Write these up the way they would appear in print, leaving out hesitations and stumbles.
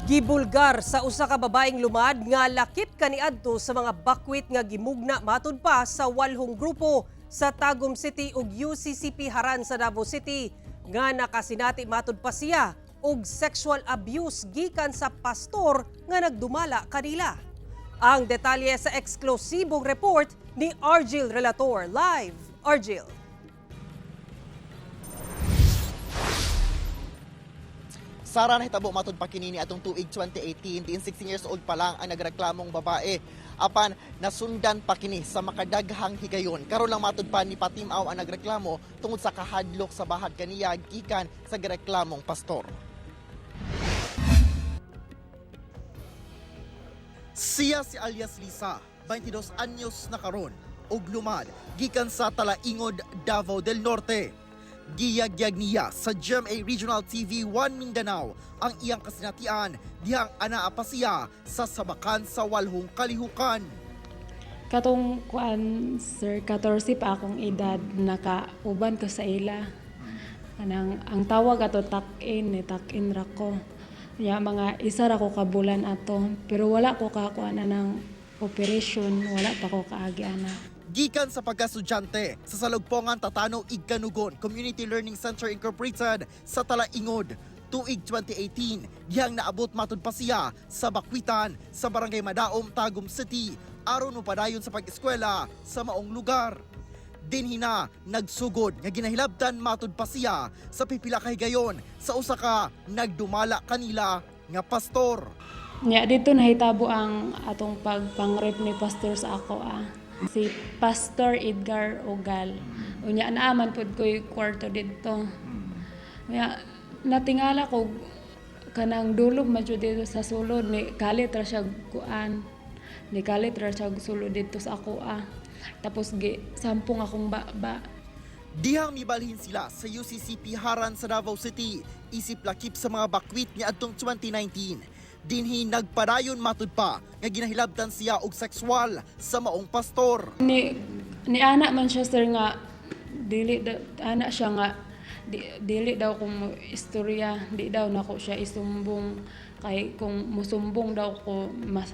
Gibulgar sa usa ka babaeng lumad nga lakip kaniadto sa mga bakwit nga gimugna matud pa sa walhong grupo sa Tagum City ug UCCP Haran sa Davao City nga nakasinati matud pa siya og sexual abuse gikan sa pastor nga nagdumala kanila. Ang detalye sa eksklusibong report ni Argil Relator. Live, Argil. Sara, nahitabo matud pa kini atong tuig 2018, diin 16 years old pa lang ang nagreklamong babae. Apan nasundan pa kini sa makadaghang higayon. Karon lang matud pa ni patimaw ang nagreklamo tungod sa kahadlok sa bahad kaniya gikan sa gireklamong pastor. Siya si alias Lisa, 22 anyos na karon ug lumad gikan sa Talaingod, Davao del Norte. Giyagyag niya sa GMA Regional TV 1 Mindanao ang iyang kasinatian dihang anaa pa siya sa sabakan sa walhong kalihukan. Katong kuan, sir, 14 pa akong edad, nakauban ko sa ila. Kanang ang tawag ato tuck-in, ni tuck-in ra ko. Ya mga isa ra ko ka bulan ato, pero wala ko kakuan ng operation, wala pa ko kaagi ana. Gikan sa pagkastudyante sa Salugpongan Tatano Igkanugon Community Learning Center Incorporated sa Talaingod, tuig 2018, dihang naabot matud pa siya sa Bakwitan sa Barangay Madaom, Tagum City aron mopadayon sa pag-eskwela sa maong lugar. Dinhi na nagsugod nga ginahilabtan matud pa siya sa pipila ka higayon sa usa ka nagdumala kanila nga pastor. Nya dito nahitabo ang atong pagpangrep ni pastor sa ako ah. Si Pastor Edgar Ogal. Unya naaman pud ko'y kwarto didto. Unya natingala ko kanang dulog man jud dito sa sulod ni kalit ra siya kuan. Ni kalit ra siya sulod didto sa ako ah. Tapos gi sampung akong ba. Dihang mibalhin sila sa UCCP Haran sa Davao City, isip lakip sa mga bakwit ni adtong 2019. Dinhi nagpadayon matud pa nga ginahilabtan siya og sexual sa maong pastor. Ni ni ana man siya, sir, nga dili da, ana siya nga dili daw kung istorya, di daw nako siya isumbong kay kung musumbong daw ko mas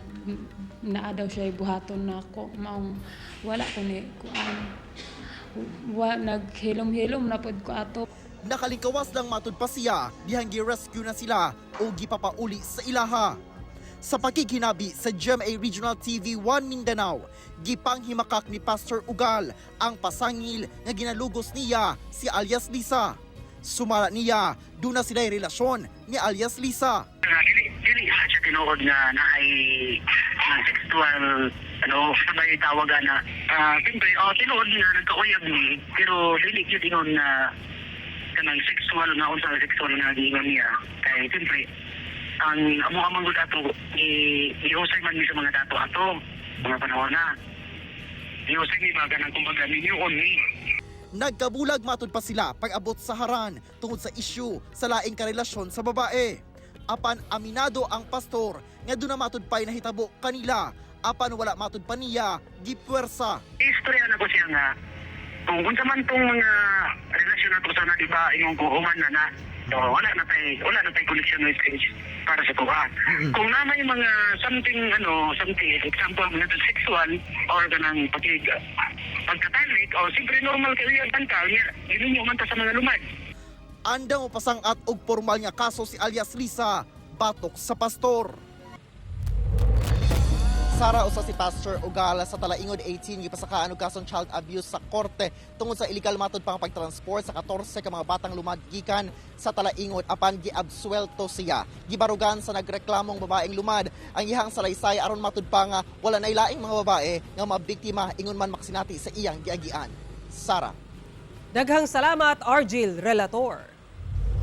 naa daw siya buhaton nako. Maong wala ko ni kuan, wa naghilom-hilom na pud ko ato. Nakalingkawas lang matud pa siya dihang gi-rescue na sila o gipapauli sa ilaha. Sa pakighinabi sa GMA Regional TV 1 Mindanao, gipanghimakak ni Pastor Ugal ang pasangil nga ginalugos niya si alias Lisa. Sumala niya, doon na sila'y relasyon ni alias Lisa. Nga dili dili ha siya tinuod nga naay na sexual ano sabay tawagan na siyempre oh tinuod nga nagkauyab ni, pero dili gyud ingon na kanang sexual nga unsa ang sexual nga giingon niya, kay siyempre ang amo amang gud ato i ihusay man mi sa mga dato ato mga panahon na ihusay ni ba kanang kumbaga ninyoon ni. Nagkabulag matud pa sila pag-abot sa Haran tungod sa issue sa laing karelasyon sa babae. Apan aminado ang pastor nga doon na matud pa'y nahitabo kanila, apan wala matud pa niya gipuwersa. Istorya na ko siya nga kung unsa man tong mga relasyon nato sana, di ba, ingon ko human na na so, wala na tay connection with age para sa tuwa. Kung na may mga something ano something, example mga to sexual or kanang pakig pagkatalik o siyempre normal kayo yan tangkal niya gininyo man ta sa mga lumad. Andang mapasang-at og formal nga kaso si alias Lisa batok sa pastor. Sara, usa si Pastor Ugala sa Talaingod 18 gipasakaan og kasong child abuse sa korte tungod sa illegal matod pang pagtransport sa 14 ka mga batang lumad gikan sa Talaingod, apan giabsuelto siya. Gibarugan sa nagreklamong babaeng lumad ang iyang salaysay aron matud pa nga wala nay laing mga babae nga mabiktima ingon man makasinati sa iyang giagian. Sara. Daghang salamat, Argil Relator.